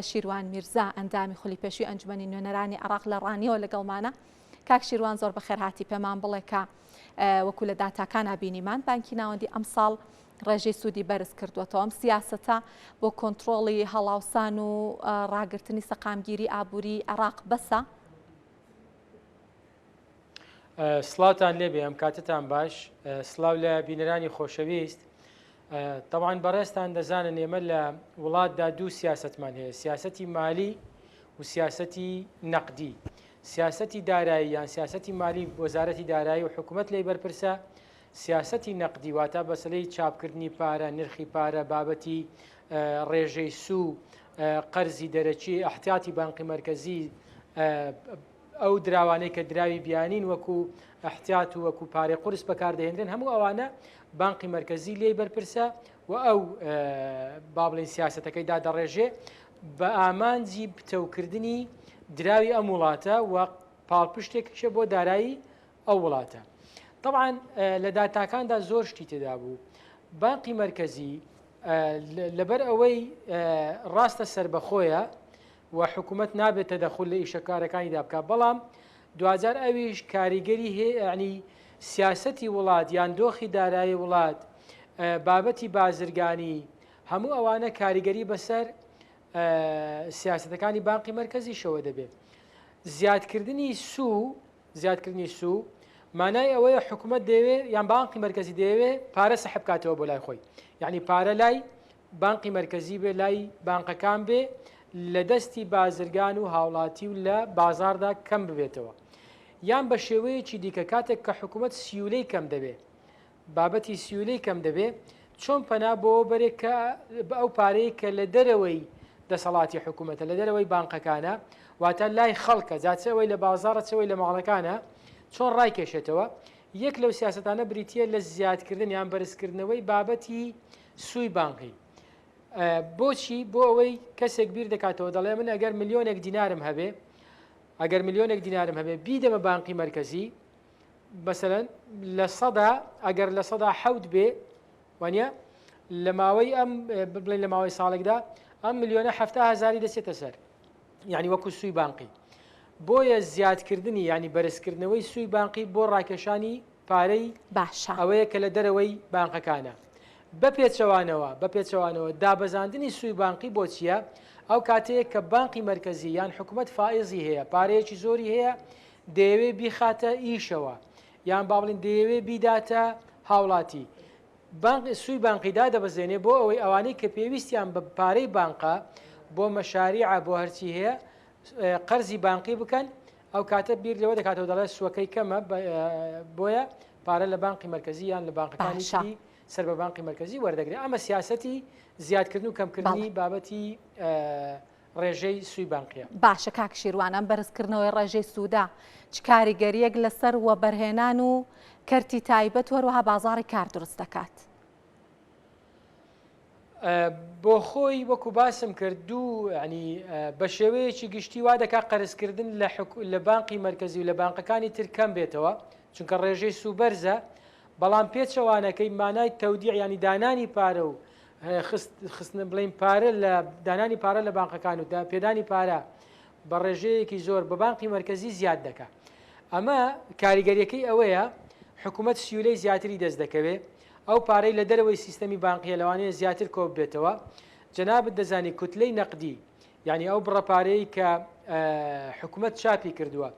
شیروان میرزا ئەندامی خولی پێشووی ئەنجومەنی نوێنەرانی عێراق لە ڕانیەوە لەگەڵمانە. کاک شیروان زۆر بەخێرهاتی پێمان بڵێ کە وەکو لە داتاکانا بینیمان بانکی ناوەندی ئەمساڵ ڕێژەی سوودی بەرز کردووەتەوە ئەم سیاسەتە بۆ کۆنتڕۆڵی هەڵاوسان و ڕاگرتنی سەقامگیری ئابووری عێراق بەسە؟ سڵاوتان لێبێ ئەم کاتتان باش سڵاو لە بینەرانی خۆشەویست تەبعەن بەڕێزتان دەزانن ئێمە لە وڵاتدا دوو سیاسەتمان هەیە سیاسەتی مالی و سیاسەتی نەقدی سیاسەتی دارایی یان سیاسەتی مالی وەزارەتی دارایی و حکوومەت لی بەرپرسە سیاسەتی نەقدی واتە بەسەلەی چاپکردنی پارە نرخی پارە بابەتی ڕێژەی سوو قەرزی دەرەکی احتیاتی بانقی مەرکەزی ئەو دراوانەی کە دراوی بیانین وەکو ئەحتیات و وەکو پارەی قورس بەکاردەهێنرێن هەموو ئەوانە بانقی مەرکەزی لێی بەرپرسە و ئەو با بڵێین سیاسەتەکەی دادەڕێژێ بە ئامانجی پتەوکردنی دراوی ئەم وڵاتە و پاڵپشتێکیشە بۆ دارایی ئەو وڵاتە. طبعا لە داتاکاندا زۆر شتی تێدا بوو بانقی مەرکەزی لەبەر ئەوەی ڕاستە سربەخۆیە و حکومەت نابێت تەدەخول لە ئیشەکارەکانیدا بکات، بەڵام دواجار ئەویش کاریگەری هەیە یانی سیاسەتی وڵات یان دۆخی دارایی وڵات بابەتی بازرگانی هەموو ئەوانە کاریگەری بەسەر سیاسەتەکانی بانقی مەرکەزیشەوە دەبێت. زیادکردنی سوو زیادکردنی سوو مانای ئەوەیە حکومەت دەیەوێ یان بانقی مەرکەزی دەیەوێ پارە سەحب بکاتەوە بۆ لای خۆی یعنی پارە لای بانقی مەرکەزی بێ لای بانقەکان بێ لە دەستی بازرگان و هاوڵاتی و لە بازاڕدا کەم ببێتەوە یان بە شێوەیەکی دیکە کاتێک کە حکوومەت سیولەی کەم دەبێ بابەتی سیولەی کەم دەبێ چۆن پەنا بۆ بەرێک کە ئەو پارەیە کە لە دەرەوەی دەسەڵاتی حکوومەتە لە دەرەوەی بانقەکانە واتە لای خەڵکە جا چ ئەوەی لە بازاڕە چ ئەوەی لە ماڵەکانە چۆن ڕایکێشێتەوە یەک لەو سیاسەتانە بریتییە لە زیادکردن یان بەرزکردنەوەی بابەتی سووی بانقی. بۆچی؟ بۆ ئەوەی کەسێک بیر دەکاتەوە دەڵێ من ئەگەر ملیۆنێک دینارم هەبێ ئەگەر ملیۆنێک دینارم هەبێ بیدەمە بانقی مەرکەزی مەسەلەن لە سەدا ئەگەر 7% بێ وانە لە ماوەی ئەم بڵێن لە ماوەی ساڵێکدا ئەم ملیۆنە 70 هزاری دەچێتە سەر یعنی وەکو سوی بانقی بۆیە زیادکردنی ینی بەرزکردنەوەی سوی بانقی بۆ ڕاکێشانی پارەی باشە. ئەوەیە کە لە دەرەوەی بانقەکانە. بە پێچەوانەوە بە پێچەوانەوە دابەزاندنی سووی بانقی بۆ چییە؟ ئەو کاتەیە کە بانقی مەرکەزی یان حکومەت فائزی هەیە، پارەیەکی زۆری هەیە دەیەوێ بیخاتە ئیشەوە یان با بڵێین دەیەوێ بیداتە هاوڵاتی. بانق سووی بانقی دادەبەزێنێ بۆ ئەوەی ئەوانەی کە پێویستیان بە پارەی بانقە بۆ مەشاریعە بۆ هەرچی هەیە قەرزی بانقی بکەن ئەو کاتە بیر لەوە دەکاتەوە دەڵێت سوەکەی کەمە بۆیە پارە لە بانقی مەرکەزی یان لە بانقەکانی تری سەر بە بانقی مەرکەزی وەردەگرێت ئەمە سیاسەتی زیادکردن و کەمکردنی بابەتی ڕێژەی سوی بانقیە. باشە کاک شیروان ئەم بەرزکردنەوەی ڕێژەی سوودە چ کاریگەریەک لەسەر وەبەرهێنان و کەرتی تایبەت و هەروەها بازاڕی کار دروست دەکات؟ بۆ خۆی وەکو باسم کرد دوو ینی بە شێوەیەکی گشتی وا دەکات قەرزکردن لە لە بانقی مەرکەزی و لە بانقەکانی تر کەم بێتەوە چونکە ڕێژەی سوو بەرزە بەڵام پێچەوانەکەی مانای تەودیع ینی دانانی پارە و خستن بڵین پارە لە دانانی پارە لە بانقەکان و پێدانی پارە بە ڕێژەیەکی زۆر بە بانقی مەرکەزی زیاد دەکات ئەمە کاریگەریەکەی ئەوەیە حکوومەت سیولەی زیاتری دەست دەکەوێت ئەو پارەی لە دەرەوەی سیستەمی بانقیە لەوانەیە زیاتر کۆببێتەوە، جەنابت دەزانی کوتلەی نەقدی یانی ئەو بڕە پارەیەی کە حکومەت چاپی کردووە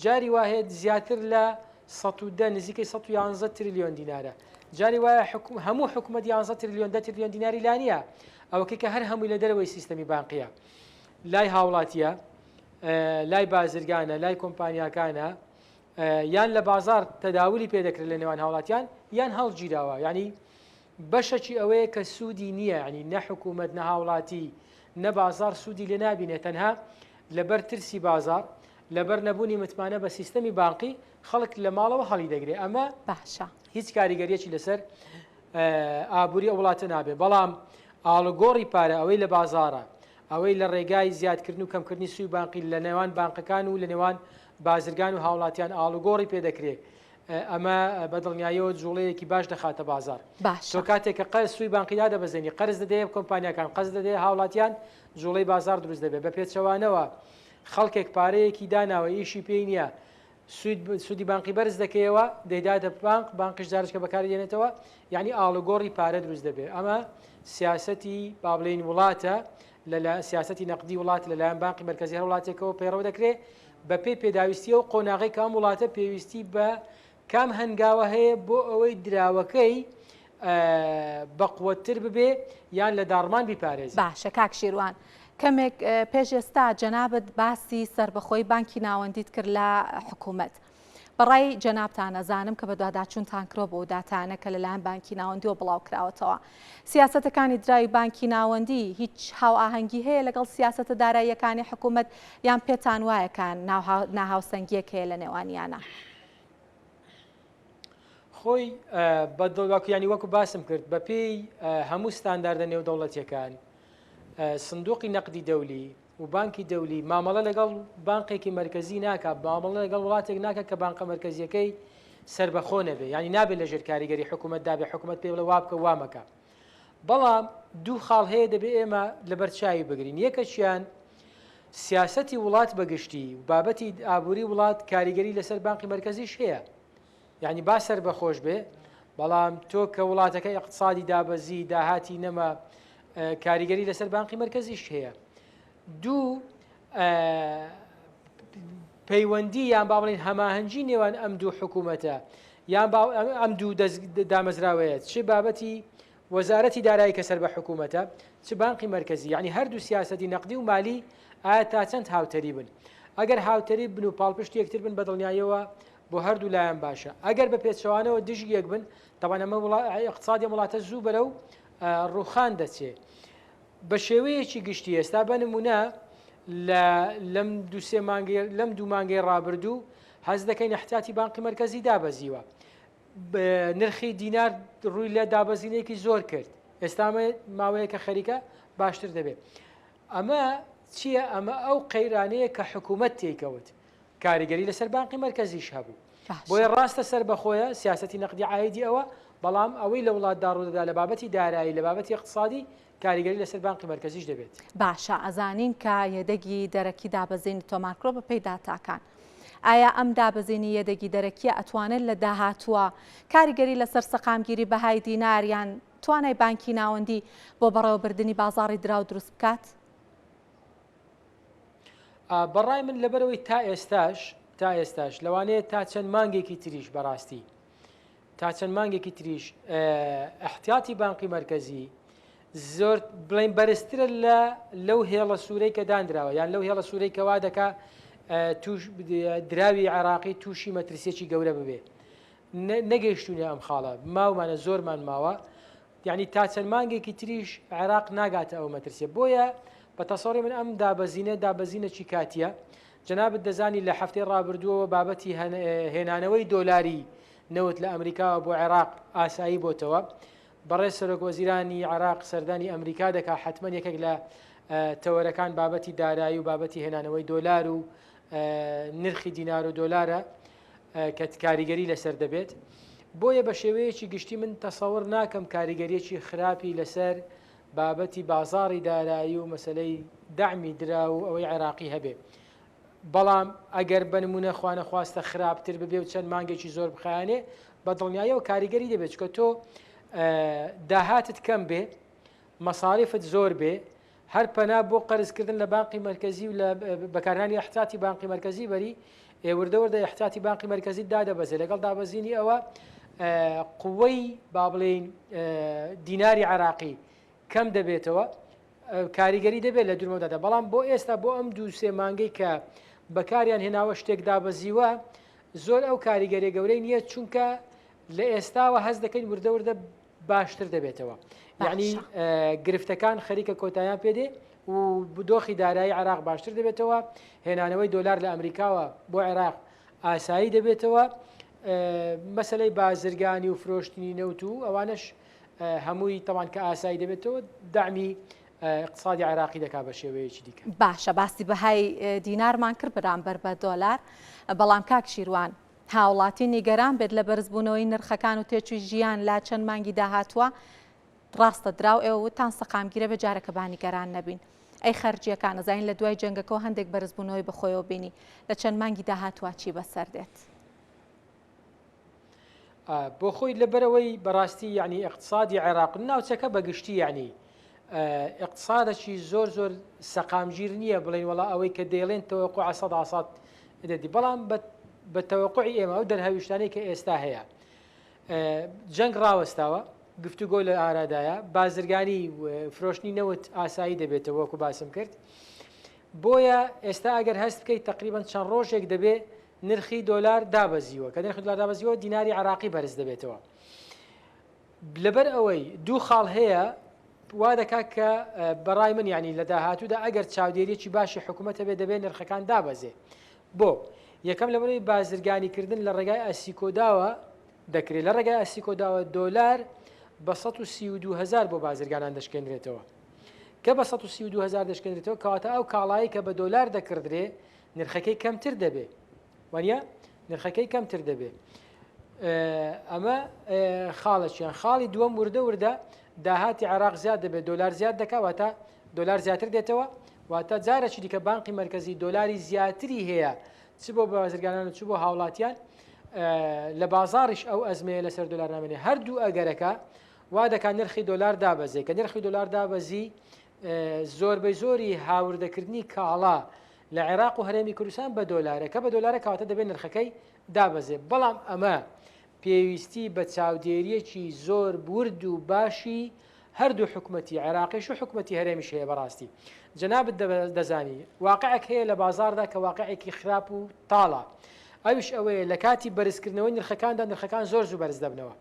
جاری وا هەیە زیاتر لە 110 نزیکەی 111 تریلیۆن دینارە جاری وایە هەموو حکومەت 11 تریلیۆن 10 تریلیۆن دیناری لا نییە ئەوەکەی کە هەر هەمووی لە دەرەوەی سیستەمی بانقیە لای هاوڵاتیە لای بازرگانە لای کۆمپانیاکانە یان لە بازاڕ تەداولی پێ دەکرێت لە نێوان هاوڵاتیان یان هەڵگیراوە یعنی بەشەکی ئەوەیە کە سوودی نییە ینی نە حکوومەت نە هاوڵاتی نە بازار سوودی لێ نابینێت تەنها لەبەر ترسی بازار لەبەر نەبوونی متمانە بە سیستەمی بانقی خەڵک لە ماڵەوە هەڵی دەگرێت ئەمە باشە هیچ کاریگەریەکی لەسەر ئابووری ئەو وڵاتە نابێت بەڵام ئاڵوگۆڕی پارە ئەوەی لە بازارە ئەوەی لە ڕێگای زیادکردن و کەمکردنی سووی بانقی لە نێوان بانقەکان و لە نێوان بازرگان و هاوڵاتیان ئاڵوگۆڕی پێ دەکرێ. ئەمە بە دڵنیاییەوە جوڵەیەکی باش دەخاتە بازاڕ. باشە. تۆ کاتێک کە قەرز سووی بانقی دادەبەزێنی، قەرز دەدەیە کۆمپانیاکان، قەرز دەدەیە هاوڵاتیان، جوڵەی بازاڕ دروست دەبێت. بە پێچەوانەوە خەڵکێک پارەیەکی داناوە ئیشی پێی نییە، سوود سوودی بانقی بەرز دەکەیەوە، دەیداتە بانق، بانقیش جارێکە بەکاری دێنێتەوە، یعنی ئاڵوگۆڕی پارە دروست دەبێت. ئەمە سیاسەتی با بڵێین وڵاتە، لە سیاسەتی نەقدی وڵات لەلایەن بانقی مەرکەزی هەر وڵاتێکەوە پەیڕەو دەکرێت بەپێی پێداویستی ئەو قۆناغەی کە ئەم وڵاتە پێویستی بە کام هەنگاوە هەیە بۆ ئەوەی دراوەکەی بەقوەتتر ببێ یان لە داڕمان بیپارێزێ. باشە کاک شیروان کەمێک پێش ئێستا جەنابت باسی سەربەخۆی بانکی ناوەندیت کرد لە حکوومەت. بەڕای جەنابتان ئەزانم کە بەدواداچوونتان کرۆ بۆ داتانە کە لەلایەن بانکی ناوەندیەوە بڵاو کراوەتەوە. سیاسەتەکانی دراوی بانکی ناوەندی هیچ هاوئاهەنگی هەیە لەگەڵ سیاسەتە داراییەکانی حکوومەت یان پێتان وایە کە ناهاوسەنگییەک هەیە لە نێوانیانە؟ خۆی بەدڵ ینی وەکو باسم کرد بەپێی هەموو ستانداردە نێودەوڵەتیەکان سندوقی نەقدی دەولی و بانکی دەولی مامەڵە لەگەڵ بانقێکی مەرکەزی ناکا، مامەڵە لەگەڵ وڵاتێک ناکا کە بانقە مەرکەزیەکەی سەربەخۆ نەبێ، یانی نابێت لەژێر کاریگەری حکوومەتدا بێ، حکوومەت پێی بڵێ وا بکە وا مەکە. بەڵام دوو خاڵ هەیە دەبێ ئێمە لەبەر چاوی بگرین، یەکەکیان سیاسەتی وڵات بەگشتی و بابەتی ئابووری وڵات کاریگەری لەسەر بانقی مەرکەزیش هەیە. یانی با سەربەخۆش بێ، بەڵام تۆ کە وڵاتەکە ئیقتسادی دابەزی، داهاتی نەما، کاریگەری لەسەر بانقی مەرکەزیش هەیە. دوو، پەیوەندی یان با بڵێین هەماهەنگی نێوان ئەم دوو حکوومەتە یان ئەم دوو دامەزراوەیە چ بابەتی وەزارەتی دارایی کە سەر بە حکوومەتە چ بانقی مەرکەزی یعنی هەردوو سیاسەتی نەقدی و مالی ئایا تا چەند هاوتەریبن ئەگەر هاوتەریب بن و پاڵپشتی یەکتر بن بە دڵنیاییەوە بۆ هەردوو لایان باشە ئەگەر بە پێچەوانەوە دژی یەک بن تەبعەن ئەمە ئیقتسادی ئەم وڵاتە زوو بەرەو ڕوخان دەچێ بە شێوەیەکی گشتی ئێستا بە نمونە لە لەم دوو سێ مانگی لەم دوو مانگەی ڕابردوو هەست دەکەین احتیاتی بانقی مەرکەزی دابەزیوە نرخی دینار ڕووی لە دابەزینێکی زۆر کرد ئێستا ماوەیەکە خەریکە باشتر دەبێت ئەمە چییە ئەمە ئەو قەیرانەیە کە حکوومەت تێیکەوت کاریگەری لەسەر بانقی مەرکەزیش هەبوو. بۆیە ڕاستە سەربەخۆیە، سیاسەتی نەقدی عایدی ئەوە، بەڵام ئەوەی لە وڵاتدا ڕوودەدا لە بابەتی دارایی، لە بابەتی ئیقتسادی کاریگەری لەسەر بانقی مەرکەزیش دەبێت. باشە ئەزانین کە یەدەگی دەرەکی دابەزینی تۆمارکرۆ بەپێی داتاکان. ئایا ئەم دابەزینی یەدەگی دەرەکیە ئەتوانێت لە داهاتووە کاریگەری لەسەر سەقامگیری بەهای دینار یان توانای بانکی ناوەندی بۆ بەڕێوەبردنی بازاڕی دراو دروست بکات؟ بەڕای من لەبەرەوەی تا ئێستاش تا ئێستاش لەوانەیە تا چەند مانگێکی تریش بەڕاستی تا چەند مانگێکی تریش احتیاتی بانقی مرکزی زۆر بڵین بەرزترە لە لەو هێڵە سوورەی کە دانراوە یان لەو هێڵە سوورەی کەوا دەکا توش دراوی عێراقی تووشی مەترسیەکی گەورە ببێ نەگەیشتونە ئەم خاڵە ماومانە زۆرمان ماوە یانی تا چەند مانگێکی تریش عێراق ناگاتە ئەو مەترسیە بۆیە بە تەسەوری من ئەم دابەزینە دابەزینەکی کاتیە جەنابت دەزانی لە هەفتەی ڕابردووەوە بابەتی هێنانەوەی دۆلاری نەوت لە ئەمریکاوە بۆ عێراق ئاسایی بۆتەوە بەڕێز سەرۆک وەزیرانی عێراق سەردانی ئەمریکا دەکا حتمما یەکێک لە تەوەرەکان بابەتی دارایی و بابەتی هێنانەوەی دۆلار و نرخی دینار و دۆلارە کە کاریگەری لەسەر دەبێت، بۆیە بە شێوەیەکی گشتی من تەسەور ناکەم کاریگەریەکی خراپی لەسەر بابەتی بازاڕی دارایی و مەسەلەی دەعمی دراو و ئەوەی عێراقی هەبێ. بەڵام ئەگەر بە نمونە خوانەخواستە خراپتر ببێ و چەند مانگێکی زۆر بخایەنێ بە دڵنیاییەوە کاریگەری دەبێت چونکە تۆ داهاتت کەم بێ مەساریفت زۆر بێ هەر پەنا بۆ قەرزکردن لە بانقی مەرکەزی و لە بەکارهێنانی ئیحتیاتی بانقی مەرکەزی بەری، ئێ وردە وردە ئیحتیاتی بانقی مەرکەزیت دادەبەزێ، لەگەڵ دابەزینی ئەوە قوەی با بڵێین دیناری عێراقی کەم دەبێتەوە، کاریگەری دەبێت لە دوورمەودادا، بەڵام بۆ ئێستا بۆ ئەم دوو سێ مانگەی کە بەکاریان هێناوە شتێک دابەزیوە زۆر ئەو کاریگەریە گەورەی نییە، چونکە لە ئێستاوە هەست دەکەین وردە وردە باشتر دەبێتەوە یعنی گرفتەکان خەریکە کۆتایان پێدێ و دۆخی دارایی عێراق باشتر دەبێتەوە هێنانەوەی دۆلار لە ئەمریکاوە بۆ عێراق ئاسایی دەبێتەوە مەسلەی بازرگانی و فرۆشتنی نەوت و ئەوانش هەمووی تەوان کە ئاسایی دەبێتەوە دامی اقتصادی عێراقی دەکا بە شێوەیەکی دیکە. باشە باسی بەهای دینارمان کرد بەرامبەر بە دۆلار بەڵام کاک شیروان. هاوڵاتی نیگەران بێت لە بەرزبوونەوەی نرخەکان و تێچووی ژیان لە چەند مانگی داهاتووە؟ ڕاستە دراو ئێوە وتتان سەقامگیرە بێ جارەکە با نیگەران نەبین. ئەی خەرجییەکان ئەزانین لە دوای جەنگەکەوە هەندێک بەرزبوونەوەی بەخۆیەوە بینی لە چەند مانگی داهاتووە چی بەسەر دێت؟ بۆ خۆی لەبەرەوەی بەڕاستی یعنی اقتصادی عێراق ناوچەکە بەگشتی یعنی اقتصادەکی زۆر زۆر سەقامگیر نییە بڵین وڵا ئەوەی کە دەیڵێن تەوەقع سەد دەدی بەڵام بە تەوەقعی ئێمە ئەو دەرهاویشتانەی کە ئێستا هەیە جەنگ ڕاوەستاوە گفتوگۆ لە ئارادایە بازرگانی فرۆشتنی نەوت ئاسایی دەبێتەوە وەکو باسم کرد بۆیە ئێستا ئەگەر هەست بکەیت تقریبان چەند ڕۆژێک دەبێ نرخی دۆلار دابەزیوە کە نرخی دۆلار دابەزیوە دیناری عراقی بەرز دەبێتەوە لەبەر ئەوەی دوو خاڵ هەیە وا دەکات کە بەڕای من ینی لە داهاتوودا ئەگەر چاودێریەکی باشی حکوومەت هەبێ دەبێت نرخەکان دابەزێ بۆ یەکەم لەبەرەوەی بازرگانیکردن لە ڕێگای ئەسیکۆداوە دەکرێت لە ڕێگای ئەسیکۆداوە دۆلار بە 132 هزار بۆ بازرگانان دەشکێنرێتەوە کە بە 132 هزار دەشکێنرێتەوە کەواتە ئەو کاڵایی کە بە دۆلار دەکڕدرێ نرخەکەی کەمتر دەبێ وانە نرخەکەی کەمتر دەبێ ئەمە خاڵەکیان خاڵی دووەم وردە وردە داهاتی عراق زیاد دەبێت دۆلار زیاد دەکات دۆلار زیاتر دێتەوە واتە جارێکی دیکە بانقی مەرکەزی دۆلاری زیاتری هەیە چ بۆ بازرگانان و چ بۆ هاوڵاتیان لە بازاڕیش ئەو ئەزمەیە لەسەر دۆلار نامێنێ هەردوو ئەگەرەکە وا دەکات نرخی دۆلار دابەزێ کە نرخی دۆلار دابەزی زۆربەی زۆری هاوردەکردنی کاڵا لە عێراق و هەرێمی کوردستان بە دۆلارە کە بە دۆلارە کەواتە دەبێت نرخەکەی دابەزێ بەڵام ئەمە پێویستی بە چاودێریەکی زۆر ورد و باشی هەردوو حکومەتی عێراقیش و حکومەتی هەرێمیش هەیە بەڕاستی جەنابت دەزانی واقعێک هەیە لە بازاڕدا کە واقعێکی خراپ و تاڵە ئەویش ئەوەیە لە کاتی بەرزکردنەوەی نرخەکاندا نرخەکان زۆر زوو بەرز دەبنەوە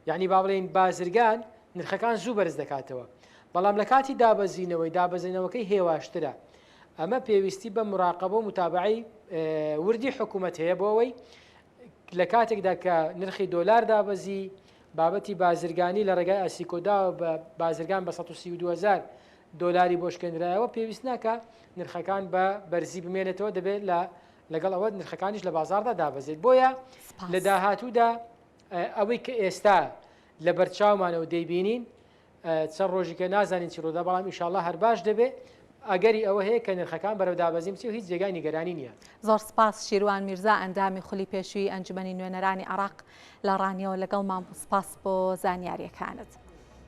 یعنی با بڵێین بازرگان نرخەکان زوو بەرز دەکاتەوە بەڵام لە کاتی دابەزینەوەی دابەزینەوەکەی هێواشترە ئەمە پێویستی بە مراقبە و متابعی وردی حکوومەت هەیە بۆ ئەوەی لە کاتێکدا کە نرخی دۆلار دابەزی بابەتی بازرگانی لە ڕێگای ئاسیکۆداوە بە بازرگان بە 132 هەزار دۆلاری بۆ شکێنرایەوە پێویست ناکا نرخەکان بە بەرزی بمێنێتەوە دەبێت لە لەگەڵ ئەوە نرخەکانیش لە بازاردا دابەزێت بۆیە لە داهاتوودا ئەوەی کە ئێستا لە بەرچاومانەوە دەیبینین چەند ڕۆژیکە نازانین چی ڕوودا بەڵام ئیشاڵڵا هەر باش دەبێ ئەگەری ئەوە هەیە کە نرخەکان بەرەو دابەزین بچێ و هیچ جێگای نیگەرانی نییە. زۆر سپاس شیروان میرزا ئەندامی خولی پێشووی ئەنجومەنی نوێنەرانی عێراق لە ڕانیەوە لەگەڵمان بوو سپاس بۆ زانیاریەکانت.